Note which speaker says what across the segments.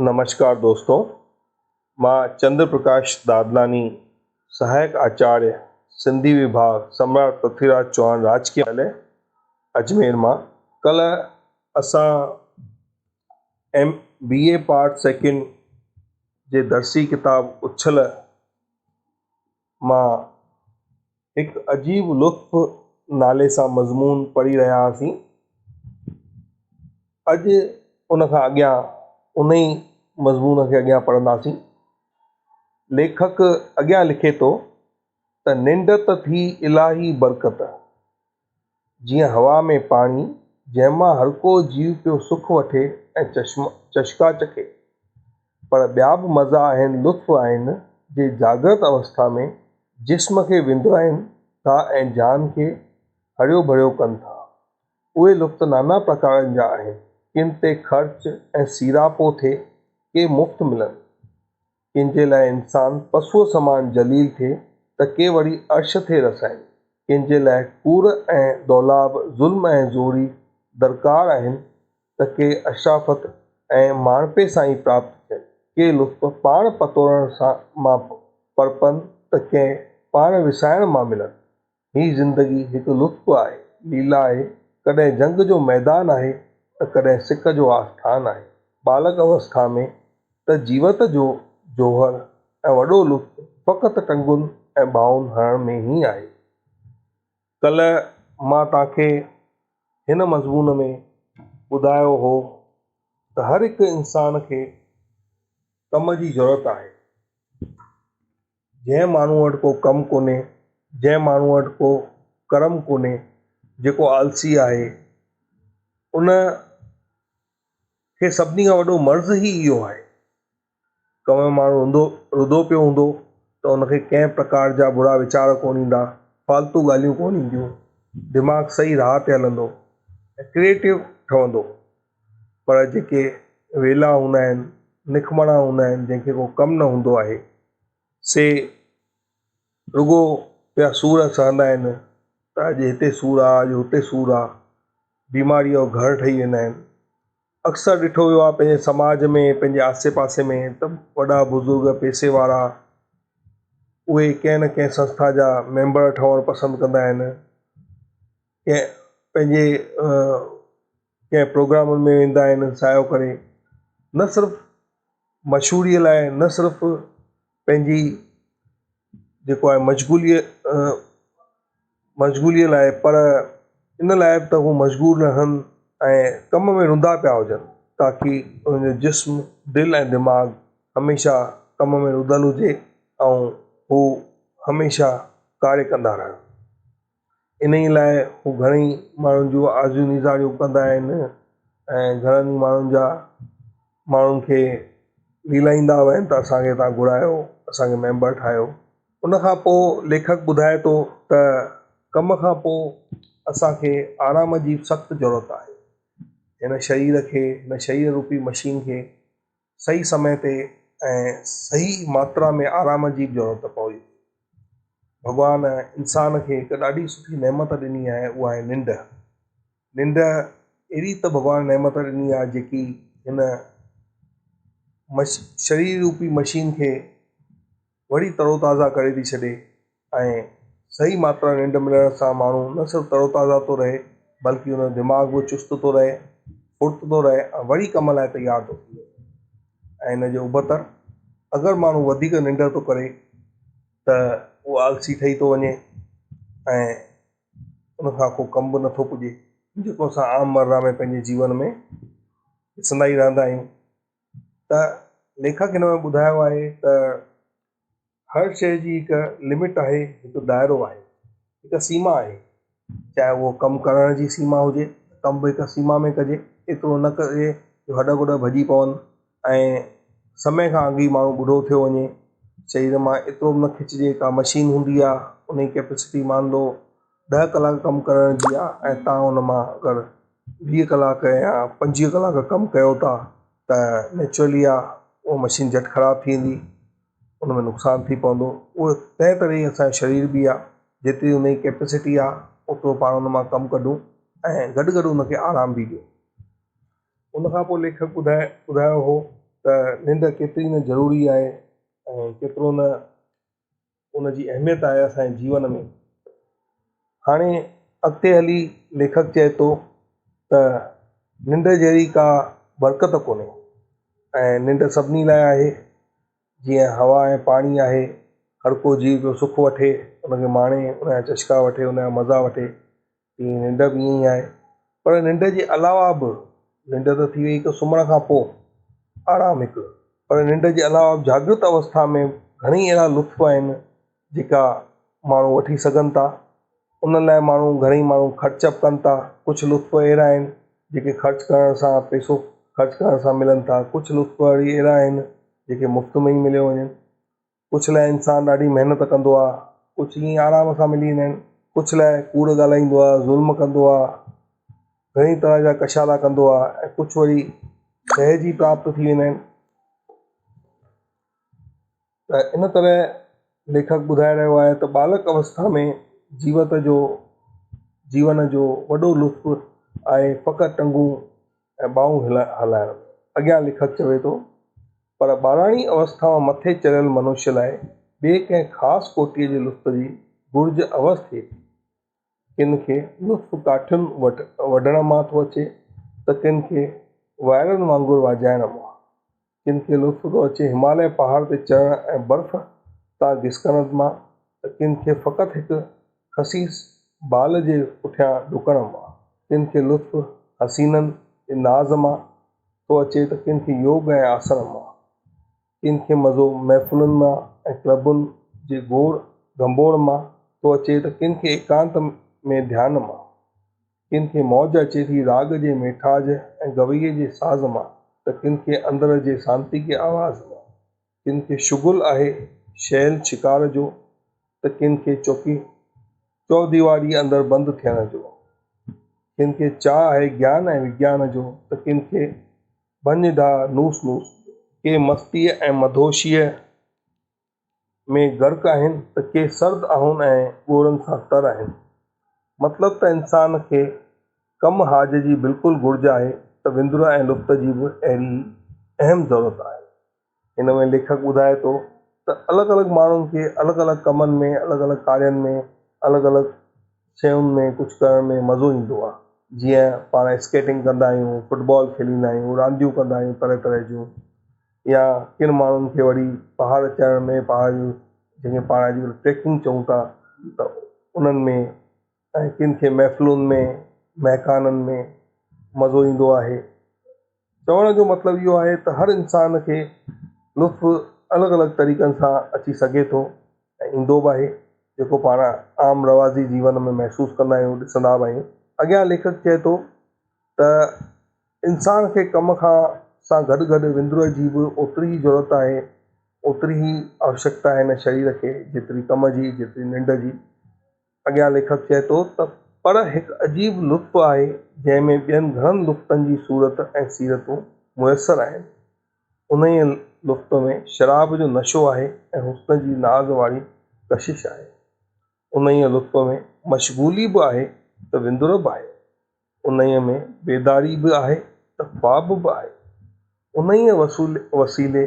Speaker 1: نمشڪار دوستو مان چندر پرڪاش دادلاڻي سهائڪ آچاريه سنڌي وڀاڳ سمراٽ پرٿوي راج چوهاڻ راجڪيه ودياليه اجمير مان ڪلهه اسان M B A part second جي درسي ڪتاب اڇل مان هڪ عجيب لطف نالي سان مضمون پڙهي رهيا هئاسين. اڄ ان کان اڳيان ان ئي مضمون کي اڳيان پڙهنداسين. ليکڪ اڳيان لکي ٿو ته ننڊ ته ٿي الاهي برڪت، جيئن هوا ۾ پاڻي، جنهن مان هرڪو جيو پيو سک وٺي ۽ چشڪا چکي. پر ٻيا به مزا آهن، لطف آهن، جي جاڳرت اوسٿا ۾ جسم کي وندرائين ٿا ۽ جان کي هريو ڀريو ڪن ٿا. اهي لطف نانا پرڪارن جا آهن. ڪن تي خرچ ۽ سيراپو ٿئي، ڪي مفت ملن. ڪن جي لاء انسان پسوء سمان ذليل ٿئي ته ڪي وري عرش ٿي رسائين. ڪن جي لاء ڪوڙ ۽ دولاب، ظلم ۽ زوري درڪار آهن ته ڪي اشرافت ۽ ماڻهپي سان ئي پراپت ٿين. ڪي لطف پاڻ پتوڙڻ سان مان پرپن ته ڪي پاڻ وسائڻ مان ملن. هي زندگي هڪ لطف آهي، ليلا آهي، ڪڏهن جنگ جو ميدان آهي ته ڪڏهن سک جو آسٿان آهي. ٻالڪ اوسٿا ۾ ته جيوت جو جوهر ۽ وڏو لطف فقط ٽنگن ۽ ٻانهن هڻڻ ۾ ئي آهي. ڪلهه مان توهان کي هن مضمون ۾ ٻڌايو هو ته هر هڪ انسان کي ڪم جي ضرورت آهي. جنهن ماڻهوء وٽ ڪو ڪم ڪونهي، جنهن ماڻهوء وٽ ڪو ڪرم ڪونهي، جيڪو آلسي آهي، ان کي سڀني کان وڏو مرض ئي اهو آهي. ڪم ۾ ماڻهو رڌو رڌو پيو هوندو ته ان کي ڪنهن پرڪار جا برا ويچار ڪونه ايندا، فالتو ڳالهيون ڪونه اينديون، دماغ صحيح راهه تي هلندو ۽ ڪريئيٽو ٺهندو. پر جيڪي ويلا هوندا آهن، نکمڻا هوندا آهن، جنهن کي ڪو ڪم نه هوندو آهي، سي رڳو پيا سور سهندا آهن ته اڄ هتي سور آ، اڄ هتي سور آ، بيماريء جو گهر ٺهي ويندا آهن. اڪثر ڏٺو ويو آهي پنهنجي سماج ۾ پنهنجي آسي پاسي ۾ ته وڏا بزرگ پئسي وارا اهي ڪنهن نه ڪنهن سنسٿا جا ميمبر ٺهڻ پسند ڪندا آهن. ڪنهن پنهنجي ڪنهن پروگرامن ۾ ويندا آهن سايو ڪري نه صرف مشهوريء لاء نه صرف پنهنجي جيڪو آهي مشغوليء مشغوليء لاء پر ان لاء به ته هو مشغول رهن ۽ ڪم ۾ رندا پيا هجن تاڪي انهن جو جسم دل ۽ دماغ هميشه ڪم ۾ رڌل هجي ۽ هو هميشه ڪاريه ڪندا رهن. انهيء لاء هو گهڻئي ماڻهن جون آزيون نيزاريون ڪندا آهن ۽ گهڻن ئي ماڻهن جا ماڻهن کي ليلائيندا به آهن ته اسان کي توهان گهرايو اسان کي ميمبر ٺاهيو. ان کان پوء ليکڪ ٻڌائي ٿو ته ڪم کان پوء اسان کي آرام جي سخت ضرورت آهي. هن شرير کي هن شرير روپي مشين کي صحيح سمي تي ۽ صحيح ماترا ۾ آرام جي به ضرورت پوي ٿي. ڀڳوان انسان کي هڪ ڏاڍي سٺي نعمت ڏني آهي اها آهي ننڊ. ننڊ اهڙي ته ڀڳوان نعمت ڏني آهي جيڪي هن شرير روپي مشين کي وري تروتازه ڪري ٿي ڇڏي ۽ صحيح ماترا ننڊ ملڻ سان ماڻهو نه صرف تروتازه ٿو رهي بلڪه ان جو دماغ به چست ٿو رهي، ڦڙت ٿو رهي ۽ وري ڪم لاء تيار ٿو ٿي وڃي ۽ ان جي ابتڙ اگر ماڻهو وڌيڪ ننڊ ٿو ڪري ته اهو آلسي ٺهي ٿو وڃي ۽ ان کان ڪو ڪم به نٿو پڄي جيڪو اسان عام مرحله ۾ پنهنجي جيون ۾ ڏسندا ئي رهندا آهيون. ته ليکڪ هن ۾ ٻڌايو آهي ته هر شيء جي هڪ لمٽ آهي، هڪ دائرو آهي، هڪ سيما آهي، چاهي اهو ڪم ڪرڻ جي سيما هجي، ڪم به هڪ سيما ۾ ڪجي، ايترو نه ڪجي جو هڏ گوڏ ڀڄي پون ۽ سمي کان اڳ ئي ماڻهو ٻڍو ٿيو وڃي، شرير مان ايترو به نه کچجي، ڪا مشين هوندي آهي ان جي ڪيپيسٽي مان لو ڏهه ڪلاڪ ڪم ڪرڻ جي آهي ۽ توهان ان مان اگر 20 ڪلاڪ يا 25 ڪلاڪ ڪم ڪيو ٿا ته نيچرلي آهي اها مشين جهٽ خراب ٿي ويندي ان ۾ نقصان ٿي پوندو اهو تنهن طرح ئي اسان جو شرير به آهي جيتري ان جي ڪيپيسٽي آهي اوترو پاڻ ان مان ڪم ڪڍون ۽ گڏ گڏ ان کي آرام به ڏيون. ان کان پوء ليکڪ ٻڌائي ٻڌايو هو ته ننڊ ڪيتري نه ضروري آهي ۽ ڪيترو نه ان جي اهميت آهي اسان جي جيون ۾. هاڻي اڳتي هلي ليکڪ چئي ٿو ته ننڊ جهڙي ڪا برڪت ڪونهي ۽ ننڊ سڀني لاء آهي جيئن هوا ۽ پاڻي آهي هر ڪو جيو پيو سک وٺي ان کي ماڻي ان جا چشڪا وٺي ان جا مزا وٺي تيئن ننڊ به ائين ئي آهي پر ننڊ جي علاوه به ننڊ ته ٿي وئي هڪ سمهڻ کان پوء آرام هڪ پر ننڊ جي علاوه به جاڳرت اوسٿا ۾ گهڻيئي اهڙا لطف آهن جيڪا ماڻهو وٺي سگهن ٿا ان لاء ماڻهو گهڻيئي ماڻهو خرچ به ڪن ٿا ڪجهه لطف اهڙا آهن جيڪي خرچ ڪرڻ سان پئسو خرچ ڪرڻ سان ملن ٿا ڪجهه لطف وري اهڙا آهن جيڪي مفت ۾ ئي مليو وڃن ڪجهه لاء انسان ڏاڍي محنت ڪندو آهي، ڪجهه ائين آرام سان ملي ويندا آهن، ڪجهه لاء ڪوڙ ڳالهائيندو آهي، ظلم ڪندو آهي، گهڻي طرح جا ڪشالا ڪندو آهي ۽ ڪجهه وري سهج ئي پراپت ٿي ويندا آهن. ته ان طرح ليکڪ ٻڌائي رهيو آهي ته ٻالڪ اوسٿا ۾ جيوت جو جيون جو وڏو لطف آهي فقط ٽنگون ۽ ٻانهون هلائڻ. اڳيان ليکڪ چوي ٿو، پر ٻاراڻي اوسٿا مان مٿي چڙهيل منشيه لاء ٻئي ڪنهن خاص ڪوٽيء جي لطف جي گهرج اوس ٿئي ٿي. ڪن کي لطف ڪاٺين وڍڻ مان ٿو اچي ته ڪن کي وائرن وانگر واجهائڻ مان. ڪن کي لطف ٿو اچي هماليه پهاڙ تي چڙهڻ ۽ برف تان گسڪڻ مان ته ڪن کي فقط هڪ خسيس بال جي پٺيان ڊڪڻ مان. ڪن کي لطف حسينن جي ناز مان ٿو اچي ته ڪن کي يوگ ۽ آسن مان. ڪن کي مزو محفلن مان ۽ ڪلبن جي گوڙ گهنبوڙ مان ٿو اچي ته ڪن کي ايڪانت ۾ ڌيان مان. ڪن کي موج اچي ٿي راڳ جي ميٺاج ۽ گويي جي ساز مان ته ڪن کي اندر جي سانتيڪي آواز مان. ڪن کي شغل آهي شيل شڪار جو ته ڪن کي چوڪي چوديواريء اندر بند ٿيڻ جو. ڪن کي چاهه آهي گيان ۽ وگيان جو ته ڪن کي ڀڃ ڊاهه نوس نوس جو. ڪي مستيء ۽ مدهوشيء ۾ غرق آهن ته ڪي سرد آهن ۽ ڳوڙهن سان تر آهن. مطلب ته انسان کي ڪم حاج جي بلڪل گهرج آهي ته وندر ۽ لطف جي به اهڙي ئي اهم ضرورت آهي. هن ۾ ليکڪ ٻڌائي ٿو ته الڳ الڳ ماڻهن کي الڳ الڳ ڪمن ۾ الڳ الڳ ڪارين ۾ الڳ الڳ شين ۾ ڪجهه ڪرڻ ۾ مزو ايندو آهي. جيئن پاڻ اسڪيٽنگ ڪندا آهيون، فٽبال کيليندا آهيون، رانديون ڪندا آهيون طرح طرح جون يا ڪن ماڻهن کي وري پهاڙ چڙهڻ ۾ پهاڙ جون جنهن کي پاڻ اڄڪلهه ٽريڪنگ چئون ٿا ته انهن ۾ ۽ ڪن کي محفلن ۾ مهڪانن ۾ مزو ايندو آهي. چوڻ جو مطلب اهو آهي ته هر انسان کي لطف الڳ الڳ طريقن سان اچي سگهي ٿو ۽ ايندو به آهي جيڪو پاڻ عام رواجي جيون ۾ محسوس ڪندا آهيون ڏسندا به آهيون. اڳيان ليکڪ چئي ٿو ته انسان کي ڪم کان سان گڏ گڏ وندر جي به اوتري ئي ضرورت آهي، اوتري ئي آوشڪتا آهي هن شرير کي جيتري ڪم جي، جيتري ننڊ جي. اڳيان ليکڪ چئي ٿو ته پر هڪ عجيب لطف آهي جنهن ۾ ٻين گهڻن لطفن جي صورت ۽ سيرتون ميسر آهن. انهيء لطف ۾ شراب جو نشو آهي ۽ حسن جي ناز واري ڪشش آهي. انهيء لطف ۾ مشغولي به آهي ته وندر به آهي. انهيء ۾ بيداري به آهي ته خواب به آهي. انهيء وسيلي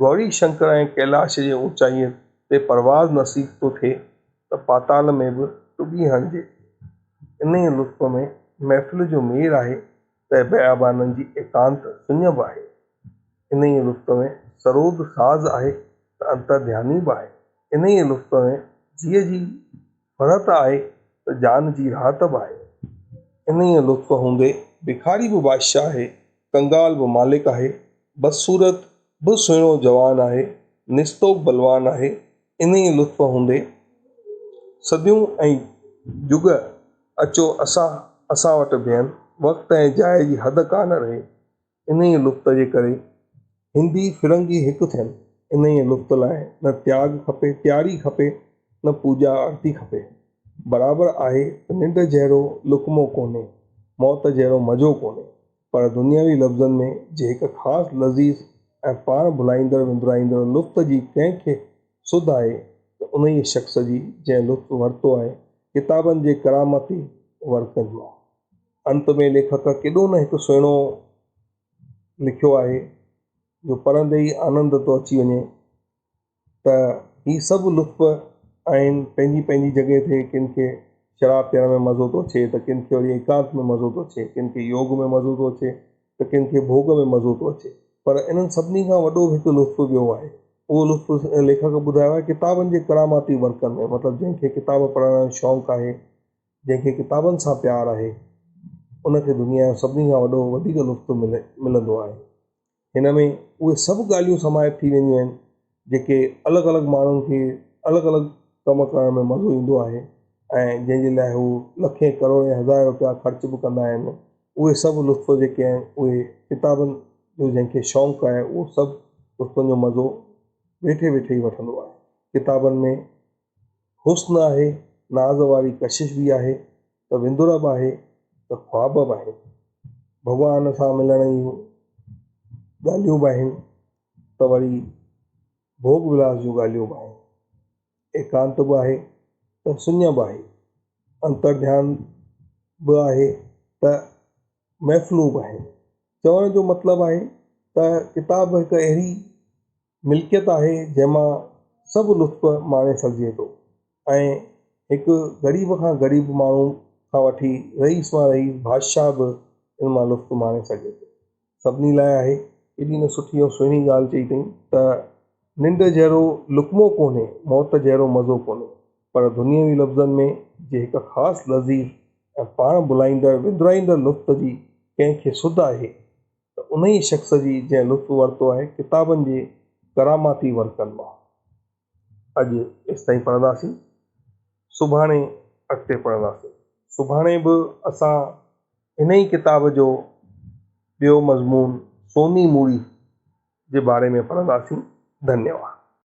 Speaker 1: گوري شنڪر ۽ ڪيلاش جي اوچائيء تي پرواز نصيب ٿو ٿئي ته پاتال ۾ به ٽٻي هڻجي ٿي. انهيء لطف ۾ محفل جو ميڙ آهي ته بيابانن جي ايڪانت سڃ به آهي. انهيء لطف ۾ سرود ساز آهي ته انتر ڌياني به آهي. انهيء لطف ۾ جيء جي فرحت آهي ته جان جي راحت به آهي. انهيء لطف هوندي بکاري به بادشاهه آهي، ڪنگال به مالڪ آهي، بدصورت به سهڻو جوان آهي، نستو به بلوان آهي. انهيء لطف هوندي صديون ۽ جڳ اچو اسان اسان وٽ بيهن، وقت ۽ جاء جي حد ڪا نه رهي. انهيء لطف جي ڪري هندي فرنگي هڪ ٿين. انهيء لطف لاء نه تياڳ کپي، تياري کپي، نه پوڄا آرتي کپي. برابر آهي ته ننڊ جهڙو لقمو ڪونهي، موت جهڙو مزو ڪونهي، پر دنيوي لفظن ۾ جي هڪ خاص لذيذ ۽ پاڻ ڀلائيندڙ وندرائيندڙ لطف جي ڪنهن کي سڌ آهي ته انهيء شخص جي جنهن لطف ورتو آهي ڪتابن جي ڪرامتي ورقن مان. انت ۾ ليکڪ ڪيڏو نه هڪ سهڻو لکيو آهي. جو پڙهندي ئي آنند ٿو اچي وڃي ته هي سڀ لطف آهن پنهنجي پنهنجي جڳهه تي ڪن کي شراب پيئڻ ۾ مزو ٿو اچي ته ڪن کي وري ايڪانت ۾ مزو ٿو اچي ڪن کي يوگ ۾ مزو ٿو اچي ته ڪن کي ڀوڳ ۾ مزو ٿو اچي پر انهن سڀني کان وڏو هڪ لطف ٻيو آهي اهو لطف ليکڪ ٻڌايو آهي ڪتابن جي ڪراماتي ورقن ۾ مطلب جنهن کي ڪتاب پڙهڻ جو شوق آهي جنهن کي ڪتابن سان پيار آهي ان کي دنيا جو سڀني کان وڏو وڌيڪ لطف ملندو آهي هن ۾ اهي سڀ ڳالهيون سمايت ٿي وينديون آهن جيڪي الڳ الڳ ماڻهن کي الڳ الڳ ڪم ڪرڻ ۾ مزو ايندو آهي ۽ جنهن جي لاء هو لکين ڪروڙين هزارين روپيا خرچ به ڪندا آهن اهي سڀ لطف جيڪي آهن اهي ڪتابن جو جنهن کي شوق آهي اهو سڀ لطفن جو مزو ويٺي ويٺي ئي وٺندو آهي ڪتابن ۾ حسن آهي ناز واري ڪشش به آهي ته وندر به آهي ته خواب به آهن. ڀڳوان سان ملڻ جون ڳالهيون به آهن ته وري ڀوڳ ولاس جون ڳالهيون به آهن. ايڪانت به آهي ته سڃ به آهي. انتر ڌيان به آهي ته محفلون به آهن. چوڻ جو مطلب آهي ته ڪتاب هڪ اهڙي ملڪيت آهي جنهن مان سڀ لطف ماڻي سگهجي ٿو ۽ هڪ غريب کان غريب ماڻهو کان وٺي رئيس مان رئيس بادشاهه به ان مان لطف ماڻي سگهي ٿو. سڀني لاء آهي. ايڏي نه سٺي ۽ سهڻي ڳالهه چئي اٿئي ته ننڊ جهڙو لقمو ڪونهي، موت جهڙو مزو ڪونهي، پر دنيوي لفظن ۾ جي هڪ خاص لذيذ ۽ پاڻ ڀلائيندڙ وندرائيندڙ لطف جي ڪنهن کي سڌ آهي ته انهيء شخص جي جنهن لطف ورتو آهي ڪتابن جي ڪراماتي ورقن مان. اڄ ايستائين پڙهنداسين. سڀاڻي اڳتي پڙهنداسين. سڀاڻي به اسان انهيء ڪتاب جو ٻيو مضمون سوني موڙي جي باري ۾ پڙهنداسين. ڌنيواد.